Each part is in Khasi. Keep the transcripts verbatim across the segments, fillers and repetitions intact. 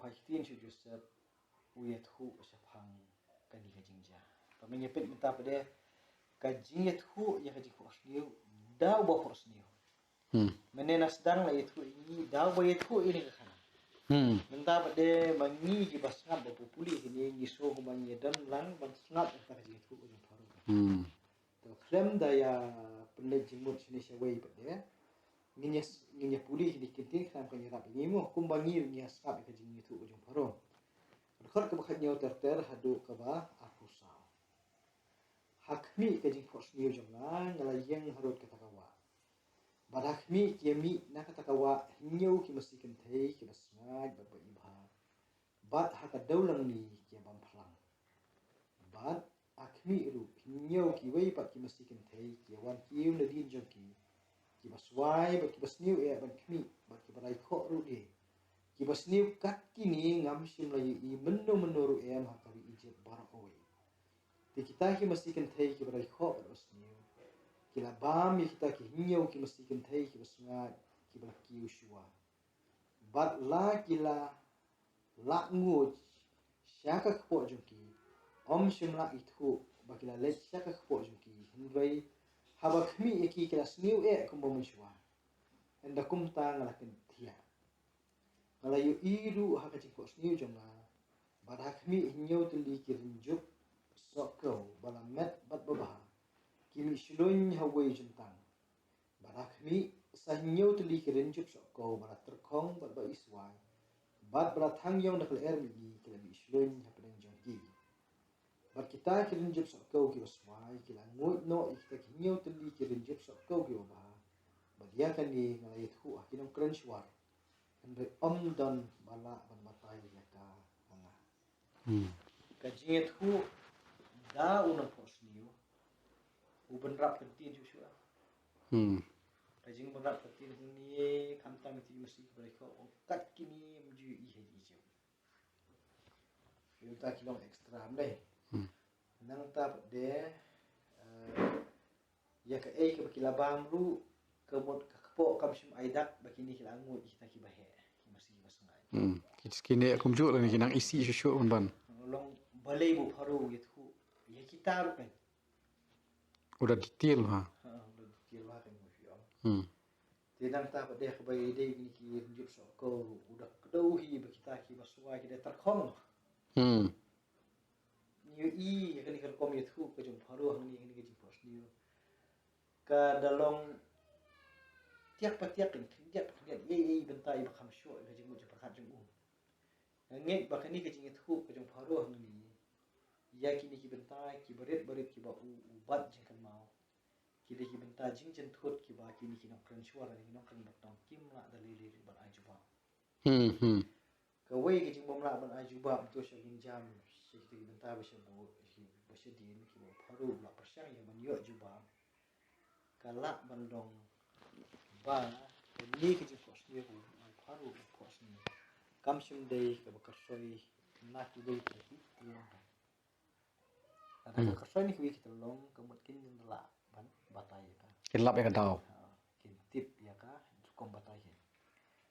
Phai ktien sha u Joseph, u ïathuh shaphang kane ka jingjia. Ba ngin ïa peit mynta pat de ka jingïathuh ïa ka jingphohsniew da uba phohsniew. Hmm. Mynne na sdang la ïathuh ïa ngi da uba ïathuh ïa ngi ka khana. Hmm. Mynta pat de ma ngi kiba sngap ba pule kine ngi sngewbha ngi don lang ban sngap ïa ka jingïathuh ka jong Pharaoh. Hmm. To khlem da ïa pynleit jingmut shane shawei pat de. Ngin ïa, ngin ïa pule kine ki ktien khnang kan ïarap ïa ngi mo, kumba ngi, ngi ïa sngap ïa ka jingïathuh ka jong Pharaoh. Dkhot kaba khatñiew ter ter haduh kaba arphew saw. Ha khmih ka jingphohsniew jong nga, nga la ïeng harud kata ka wah. Bad ha khmih ki ïa mih na kata ka wah hynñiew ki masi kynthei kiba sngaid bad ba ibha. Bad ha ka dewlangni ki ïa bam phlang. Bad ha khmih ruh hynñiew kiwei pat ki masi kynthei ki ïa wan kiew nadien jong ki, kiba swai bad kiba sniew eh ban khmih bad kiba raikhoh ruh de, kiba sniew kat kine ngam shym la ïohi mynno mynno ruh em ha ka ri Ijipt baroh kawei. Te kita ki masi kynthei kiba raikhoh bad ba sniew ki la bam ïa kita ki hynñiew ki masi kynthei kiba sngaid kiba la kiew shuwa. Bad la ki la lah nguid sha ka kpoh jong ki, ym shym lah ithuh ba ki la leit sha ka kpoh jong ki, hynrei haba khmih ïa ki ki la sniew eh kumba mynshuwa. Ynda kumta nga la kynthiah. Nga la ïohi ruh ha ka jingphohsniew jong nga, bad ha khmih hynñiew tylli ki rynjup sohkew ba la met bad ba bha ki mih shlun ha uwei u jyntang. Bad ha khmih sa hynñiew tylli ki rynjup sohkew ba la tyrkhong bad ba iswai bad ba la thang ïong da ka lyer mihngi ki la mih shlun ha pdeng jong ki. Bad kita ki rynjup sohkew kiba swai ki la nguid noh ïa kita ki hynñiew tylli ki rynjup sohkew kiba bha. Bad ïa kane nga la ïathuh ha ki nongkren shuwa, hynrei ym don ba lah ban batai ïa ka ha nga. Hmm. Ka jingïathuh da u nongphohsniew u bynrap kyntien shuh shuh. Hmm. Ka jingbynrap kyntien hangne khamtam ïa ki masi kiba raikhoh kat kine ym ju ïohi ha Ijipt. Ïa uta ki long extra ym dei. Hmm. Nangta pat de, eh, ïa kaei kaba ki la bam ruh ka mut ka kpoh kam shym ai dak ba kine ki la nguid ïa kita kiba heh, ki masi kiba sngaid. Hmm. Ki, kine kumjuh lane ki nang isih shuh shuh ban ban. Long balei ba u Pharaoh u ïathuh ïa kita ruh kan. U da detail bha. Ha, u da detail bha kan u ïathuh. Hmm. Te nangta pat de kaba ïadei kine ki rynjup sohkew ruh u da kdew hi ba kita kiba swai ki da tyrkhong. Hmm. Ngi ïohi ïa kane ka rukom ïathuh ka jong u Pharaoh hangne, kane ka jingphohsniew ka da long tiak pa tiak, khyndiat pa khyndiat, ei ei bynta iba kham shoh ïa ka jingmut jingpyrkhat jong u. Nga ngeit ba kane ka jingïathuh ka jong u Pharaoh hangne ïa kine ki bynta kiba rit ba rit kiba u, u bat jingkynmaw, ki dei ki bynta jingjynthut kiba kine ki nongkren shuwa lane ki nongkren batong kim lah da lei lei ban ai jubab. Hmm, hmm. Kawei ka jingbym lah ban ai jubab to sha ki jam sha kita ki bynta ba sha bud, ba sha dien kiba u Pharaoh u la pyrshang ïa ban ïoh jubab. Ka lah ban long ba kane ka jingphohsniew ka u Pharaoh u phohsniew kam shym dei kaba kyrsoi na kiwei ki tyllong. Lada ka kyrsoi na kiwei ki tyllong ka mut kin lah ban batai ïa ka. Kin lap ïa ka daw. Ha, kin tip ïa ka rukom batai hi.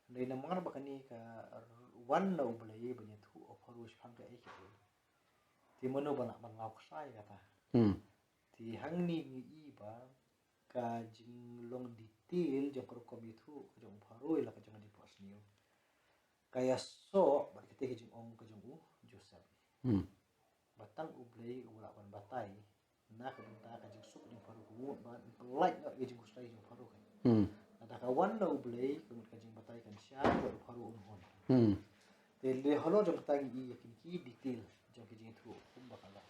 Hynrei namar ba kane ka wan na U Blei ban ïathuh u Pharaoh shaphang kaei kaei, te mano ba lah ban law ksa ïa kata. Hmm. Te hangne ngi i ba ka jinglong detail jong ka rukom ïathuh ka jong u Pharaoh ïa la ka jong ka jingphohsniew ka ïasoh bad katei ka jingong ka jong u Joseph. Hmm. Ba tang U Blei u lah ban batai na ka bynta ka jingsuk jong u Pharaoh, ka mut ban pyllait noh ïa ka jingkhuslai jong u Pharaoh. Hmm. Lada ka wan na U Blei ka mut ka jingbatai kan shah bad u Pharaoh un hun. Hmm. Te lei halor jong kata ngi i ïa kine ki detail jong ki jingïathuh kumba ka long.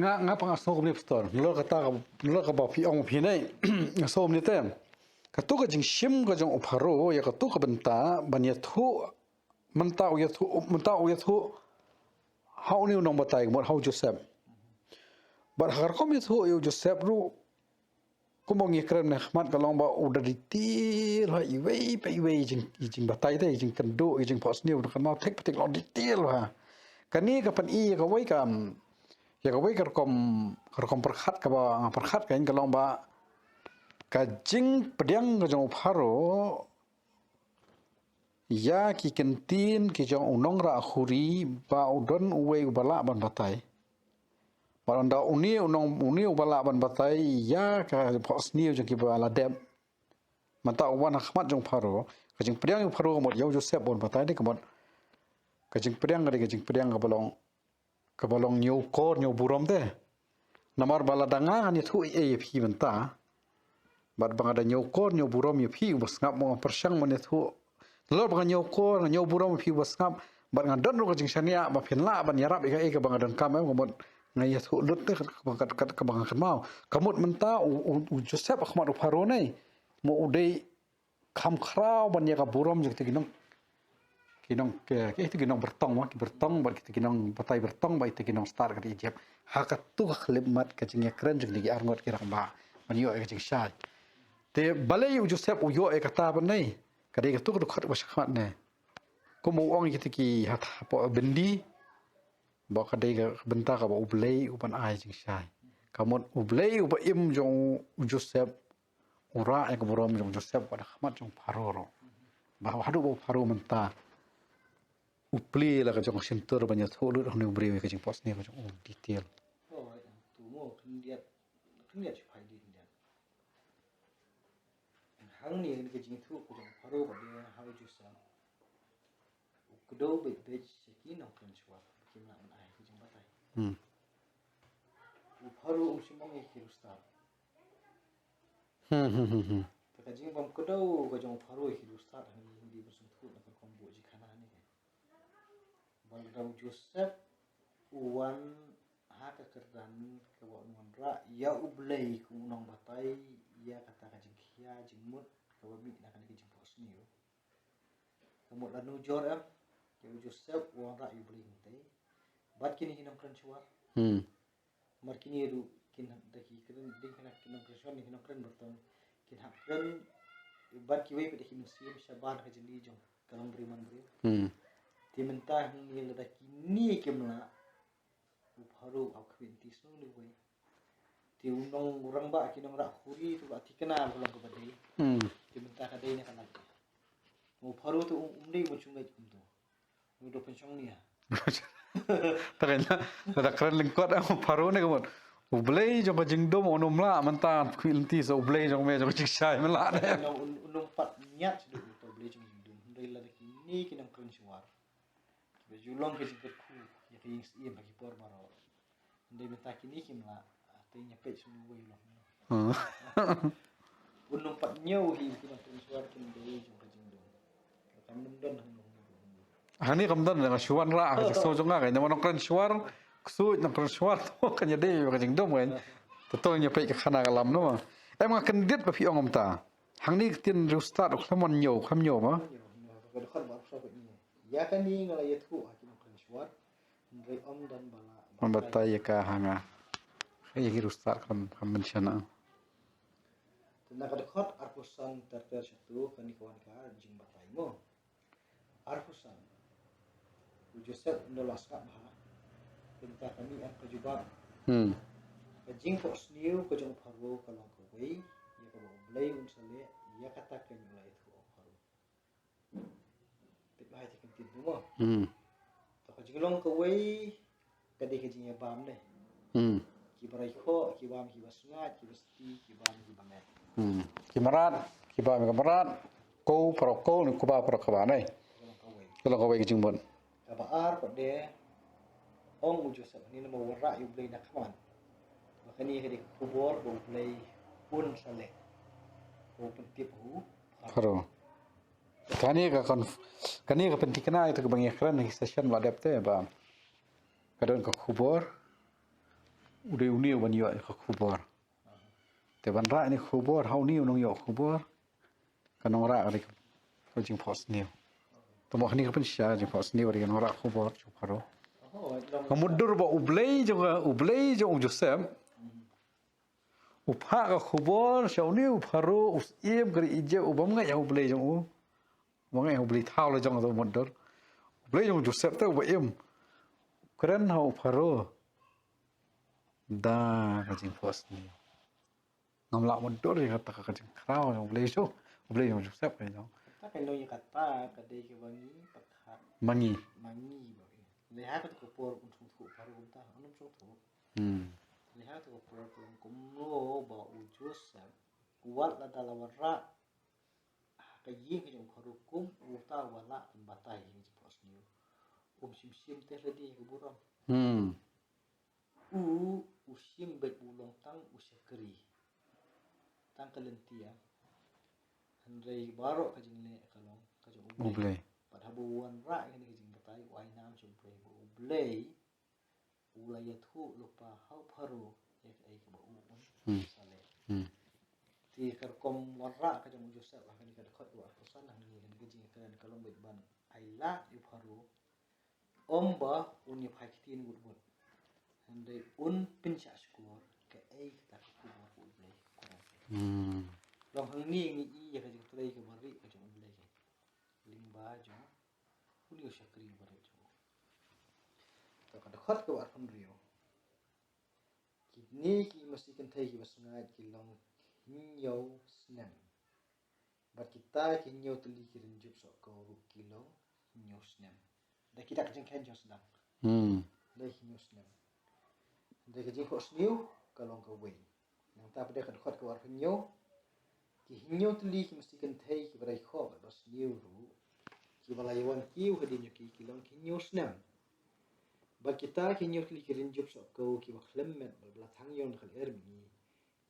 Nga, nga pang nga sngew kumne pastor. Nalor kata ka, nalor kaba phi ong phi ne. Nga sngew kumne te. Kato ka jingshim ka jong u Pharaoh ïa kato ka bynta ban ïathuh, mynta u ïathuh, mynta u ïathuh ha une u nongbatai ka mut ha u Joseph. Bad ha ka rukom ïathuh ïa u Joseph ruh kumba ngi kren mynne ha khmat ka long ba u da detail ha iwei pa iwei i jing, i jingbatai te, i jingkynduh, i jingphohsniew, u da kynmaw thik pa thik, long detail ha. Kane ka pyni ïa kawei ka, ïa kawei ka rukom, ka rukom pyrkhat kaba nga pyrkhat ka long ba ka jingpdiang ka jong u Pharaoh ïa ki kyntien ki jong u nongrah khuri ba u don uwei uba lah ban batai. Bad ynda une u nong, une uba lah ban batai ïa ka phohsniew jong kiba la dep. Mynta u wan ha khmat jong u Pharaoh, ka jingpdiang u Pharaoh ka mut ïa u Joseph ban batai de ka mut ka jingpdiang ka dei ka jingpdiang kaba long kaba long ñiewkor ñiewburom te. Namar ba lada nga ngan ïathuh ei ei ïa phi mynta, bad ba nga da ñiewkor ñiewburom ïa phi uba sngap, mo nga pyrshang ban ïathuh. Nalor ba nga ñiewkor, nga ñiewburom ïa phi uba sngap, bad nga don ruh ka jingshaniah ba phin lah ban ïarap ïa kaei kaba nga donkam, em, ka mut nga ïathuh lut te kaba, kaba, kaba nga kynmaw. Ka mut mynta u, u, u Joseph ha khmat u Pharaoh ne, mo u dei kham khraw ban ïa ka burom jong kito ki nong, ki nong, ki, ki, kito ki nongbertong, mo, ki bertong, bad kito ki nongbatai bertong, bad kito ki nongstad ka Egypt. Ha kato ka khyllipmat ka jingïakren jong kine ki arngut ki rangbah ban ïoh ïa ka jingshai. Te balei u Joseph u ïoh ïa kata ban ne, ka dei kato ka dkhot ba shakhmat ne. Kum u ong ïa kito ki hapoh byndi, ba ka dei ka bynta kaba U Blei u ban ai jingshai. Ka mut U Blei uba im jong u Joseph, u rah ïa ka burom jong u Joseph bad ha khmat jong u Pharaoh ruh. Ba haduh ba u Pharaoh mynta u plie la ka jong ka shyntur ban ïathuh lut ha une u briew ïa ka jingphohsniew ka jong u detail. Oh, tu mo khyndiat, khyndiat shu phai di khyndiat. Hangne ka jingïathuh ka jong u Pharaoh bad ha u Joseph. U kdew beit beit sha ki nongkren shuwa ba kim lah ban ai ka jingbatai. Hmm. U Pharaoh um shym ong ïa ki riewstad. Hmm, hmm, hmm, hmm. Te ka jingbym kdew ka jong u Pharaoh ïa ki riewstad hangne hi dei ban sngewthuh na ka rukom buh jingkhana ne. Ba lada u Joseph u wan ha ka kyrdan kaba un wanrah ïa U Blei kum u nongbatai ïa kata ka jingkhia jingmut kaba mih na kane ka jingphohsniew. Ka mut la nujor em, ïa u Joseph u wanrah ïa U Blei hangtei. Bad kine ki nongkren shuwa. Hmm. Namar kine ruh kin da ki kren, dei kane ki nongkren shuwa, ki nongkren bertong. Kin hap kren bad kiwei pat da ki mynsiem shabar ka jingdei jong ka long briew man briew. Hmm. Te mynta hangne lada kine kim lah, u Pharaoh u hap khmih lynti shuh ne wei. Te u nong, u rangbah ki nongrah khuri te u la thikna ba ka long kaba dei. Hmm. Te mynta ka dei ne ka lait. U Pharaoh te um, um dei ban shu ngeit kumto. U da pynshong nia. Te kane, lada kren lyngkot, eh, u Pharaoh ne ka mut, U Blei jong ka jingdum un ym lah mynta khmih lynti sha U Blei jong me jong ka jingshai, me lah ne. Un, un, un ym pat ñiad shuh ïa uto U Blei jong ka jingdum. Hynrei lada kine ki nongkren shuwa, kiba ju long ka jingkyrkhu ïa ka ïing syiem ha ki por baroh. Hynrei mynta kine kim lah, ah, te ngi peit shuh uwei u long. Hmm. Un ym pat ñiew hi ki nongkren shuwa kin dei jong ka jingdum. Kam nym don hangne. Hangne kam don, nga shu wanrah ka jingsngew jong nga, ka nongkren shuwa, ksuid nongkren shuwa, to kan ïadei ka jingdum kan. Te to ngi peit ka khana ka lam, no. Em, nga kyndit ba phi ong kumta. Hangne ka ktien riewstad u khlem wan ñiew, khlem ñiew ba. Ïa kane nga la ïathuh ha ki nongkren shuwa. Hynrei ym don ba la ban batai ïa ka ha nga. Ïa ki riewstad kam, kam mention. Te na ka dkhot arphew san ter ter sha tu, kane ka wan ka jingbatai mo. Arphew san. U Joseph un da la sngap bha. Te mynta kane em ka jubab. Hmm. Ka jingphohsniew ka jong u Pharaoh ka long kawei, ïa kaba U Blei un sa leh, ïa kata keiñ u la ïathuh ïa u Pharaoh. Peit bha ïa ka ktien tu mo. Hmm. To ka jinglong kawei ka dei ka jingïabam ne. Hmm. Kiba raikhoh, ki bam kiba sngaid, kiba sti, ki bam kiba met. Hmm. Ki mrad, ki bam ki mrad, ko para ko ne, ko ba para ko ba ne. Ka long kawei. Ka long kawei ka jingmut. Kaba ar pat de, ong u Joseph, hangne namar u wanrah ïa U Blei na khmat. Ba kane ka dei ka khubor ba U Blei un sa leh. Ko pyntip ha u Pharaoh. Kane ka kon-, kane ka pynthikna ïa kaba ngi kren ha ki session ba la dep te ba ka don ka khubor. U dei une uban ïoh ïa ka khubor. Te ban rah ïa ka khubor ha une u nongïoh khubor. Ka nongrah ka dei ka jingphohsniew. Te mo kane ka pynshai jingphohsniew ka dei ka nongrah khubor jong u Pharaoh. Ka mutdur ba U Blei jong ka, U Blei jong u Joseph. U phah ka khubor sha une u Pharaoh, u syiem ka ri Egypt, u bym ngeit ha U Blei jong u. U bym ngeit ha U Blei thaw la jong, ka mutdur. U Blei jong u Joseph te uba im. Kren ha u Pharaoh da ka jingphohsniew. Ngam lah mutdur ïa kata ka jingkhraw jong U Blei jong, U Blei jong u Joseph ka jong. Ka nong ïa kata ka dei ka ba ngi pyrkhat. Ma ngi. Ma ngi ba ngi. Lehai kata ka por un sngewthuh pharun ta, un sngewthuh. Hmm. Lehai kata ka por ka long kumno ba u Joseph, wat la da la wanrah ha ka ïing ka jong u Pharaoh kum uta uba lah ban batai ïa ka jingphohsniew, um shim shim te lade ïa ka burom. Hmm. U, u shim beit ba u long tang u shakri, tang ka lynti. Hynrei baroh ka jingleh ka long ka jong U Blei. U Blei. Bad haba u wanrah ïa kane ka jingbatai, u ai nam sha U Blei, ba U Blei u la ïathuh lypa ha u Pharaoh ïa kaei kaba u un sa leh. Hmm. Te ka rukom wanrah ka jong u Joseph ha kane ka dkhot kaba arphew san hangne, kane ka jingkren ka long beit ban ai lad ïa u Pharaoh, ym ba un ïa phai ktien wut wut. Hynrei un pynshah shkor kaei kata ka khubor U Blei u kren. Hmm. Long hangne ngi i ïa ka jingtrei kaba rieh ka jong U Blei. Lyngba jong une u shakri uba rieh jong u. To ka dkhot kaba arphew hynriew. Kine ki masi kynthei kiba sngaid ki long hynñiew snem. Bad kita ki hynñiew tylli ki rynjup sohkhew ruh ki long hynñiew snem. Da kita ka jingkheiñ jong sdang. Hmm. Da hynñiew snem. Da ka jingphohsniew ka long kawei. Nangta pat da ka dkhot kaba arphew hynñiew. Ki hynñiew tylli ki masi kynthei kiba raikhoh bad basniew ruh, kiba la ïawan kiew hadien jong ki, ki long ki hynñiew snem. Bad kita ki hynñiew tylli ki rynjup sohkhew kiba khlem met bad ba la thang ïong da ka lyer mihngi,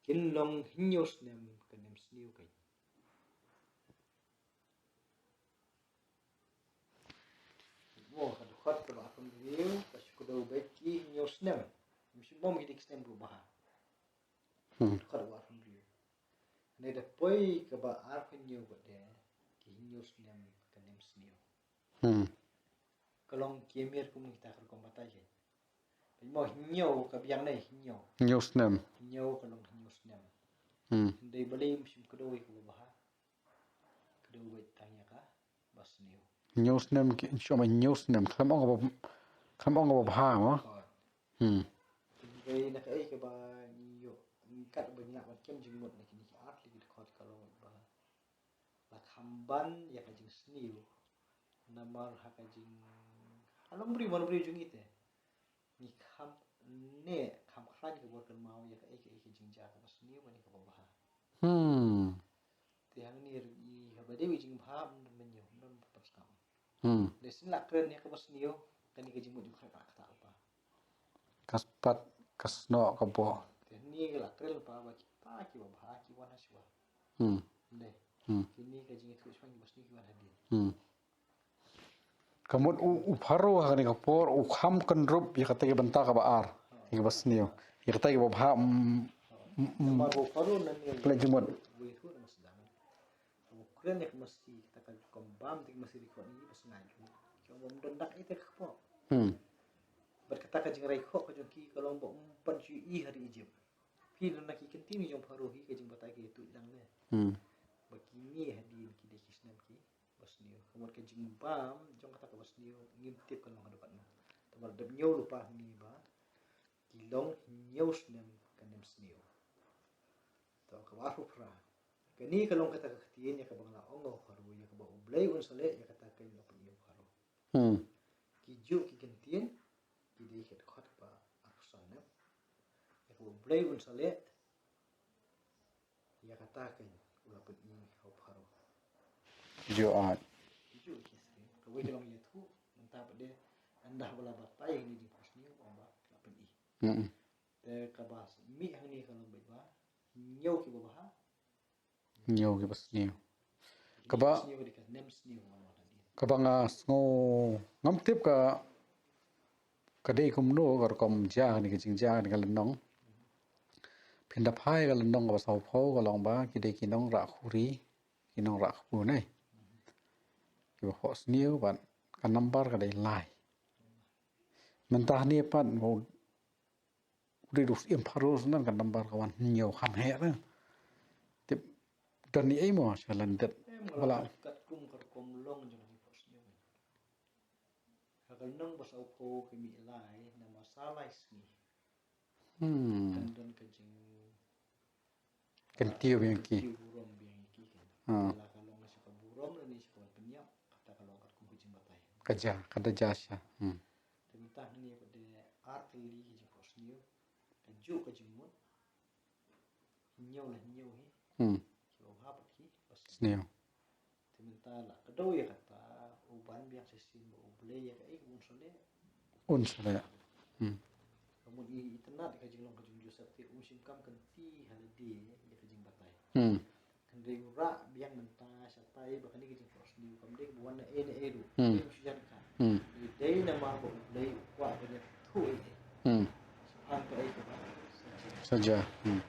kin long hynñiew snem ka nemsniew keiñ. Mo, ka dkhot kaba arphew hynriew ka shu kdew beit ki hynñiew snem. Ym shym bom ki dei ki snem ruh bha. Hmm. Ka dkhot kaba arphew hynriew. Hynrei da poi kaba arphew hynñiew pat de ki hynñiew snem ka nemsniew. Hmm. Ka long ki ïamir kum kita ka rukom batai keiñ. Mo, hynñiew ka biang ne hynñiew. Hynñiew snem. Hynñiew ka long hynñiew snem. Hmm. Hynrei balei ym shym kdew ïa kaba bha. Kdew beit tang ïa kaba sniew. Hynñiew snem ki, shu ong hynñiew snem, khlem ong kaba, khlem ong kaba bha mo. Hooid. Hmm. Hynrei na kaei kaba ngi ïoh, katba ngi lah ban kem jingmut na kine ki ar tylli ki dkhot ka long ba la kham ban ïa ka jingsniew. Namar ha ka jing, ha longbriew manbriew jong ngi te, ngi kham neh, kham khlaiñ ka bor kynmaw ïa kaei kaei ka jingjia kaba sniew bad kaba bha. Hmm. Te hangne ruh i haba dei i jingbha ym don mynñiew, ym don pyrshah. Hmm. Lei sien la kren ïa kaba sniew, kane ka jingmut jingpyrkhat ka la ktah lypa. Ka spat, ka snoh, ka boh. Te hangne ka la kren lypa ba kita kiba bha ki wan ha shuwa. Hmm. Dei. Hmm. Kine ka jingïathuh shaphang kiba sniew ki wan hadien. Hmm. Ka mut u, u Pharaoh ha kane ka por u kham kynrup ïa kata ka bynta kaba ar, ïa kaba sniew, ïa kata kaba bha, mm, mm, mm. Namar u Pharaoh nangne pynleit jingmut. U ïathuh na sdang. U kren ïa ka masi, kata ka rukom bam, te ka masi rikhot ngi ba sngaid. Ki ong ba ym don dak ïa kata ka kpoh. Hmm. Bad kata ka jingrai khoh ka jong ki ka long ba ym pat ju i ha ri Egypt. Phi don na ki kyntien jong Pharaoh hi ka jingbatai ki ïathuh dang ne. Hmm. Ba kine hadien ki dei ki snem ki basniew. Ka mut ka jingbam jong kata ka basniew ngim tip ka long haduh katno. Te ba la dep ñiew lypa hangne ba ki long hynñiew snem ka nemsniew. To kaba arphew phra. Kane ka long kata ka ktien ïa kaba nga la ong ïa u Pharaoh, ïa kaba U Blei un sa leh ïa kata keiñ la pyni ïa u Pharaoh. Hmm. Kijuh ki kyntien ki dei ki dkhot kaba arphew san ne. Ïa kaba U Blei un sa leh ïa kata keiñ u la pyni ha u Pharaoh. Kijuh ai. Kijuh ki sri. Kawei ka long ïathuh, nangta pat de ynda ba la batai ïa kane jingphohsniew, ong ba la pyni. Hmm. Te kaba mih hangne ka long beit ba hynñiew kiba bha, hynñiew kiba sniew. Kaba, kaba nga sngew ngam tip ka, ka dei kumno ka rukom jia kane ka jingjia kane ka lynnong. Phin da phai ka lynnong kaba sawphew ka long ba ki dei ki nongrah khuri, ki nongrah khuri ne. Kiba phohsniew bad ka nambar ka dei lai. Mynta hangne pat ba u dei u Syiem Pharaoh, sa nan ka nambar ka wan hynñiew kham heh re. Tip don ei mo sha lyndet. Em, ba la kat kum ka rukom long jong ki phohsniew. Ha ka lynnong ba sawphew ka mih lai namar sa lai sngi. Hmm. Kan don ka jing Kyntiew biang ki. Kyntiew burom biang ki kan. Ah. La ka long sha ka burom lane sha Ka ja, ka da ja sha. Hmm. Te mynta hangne pat de ar tylli ka jingphohsniew. Ka juh ka jingmut. Hynñiew la hynñiew hi. Hmm. Ki ba bha pat ki ba sniew. Sniew. Te mynta la ka daw ïa kata, u ban biang shisien ba U Blei ïa kaei kaba un sa leh. Un sa leh. Hmm. Ka mut i, i tynnat ka jinglong ka jong u Joseph te um shym kam kynti ha lade ïa ka jingbatai. Hmm. Hynrei u rah biang mynta shatai ba kane ka jingphohsniew kam dei ba wan na ei na ei ruh. Hmm. Dei u shu ïaid ka. Hmm. Dei, dei namar ba U Blei u kwah ban ïathuh ei ei. Hmm. Shaphang kaei kaba sa jia. Sa jia. Hmm.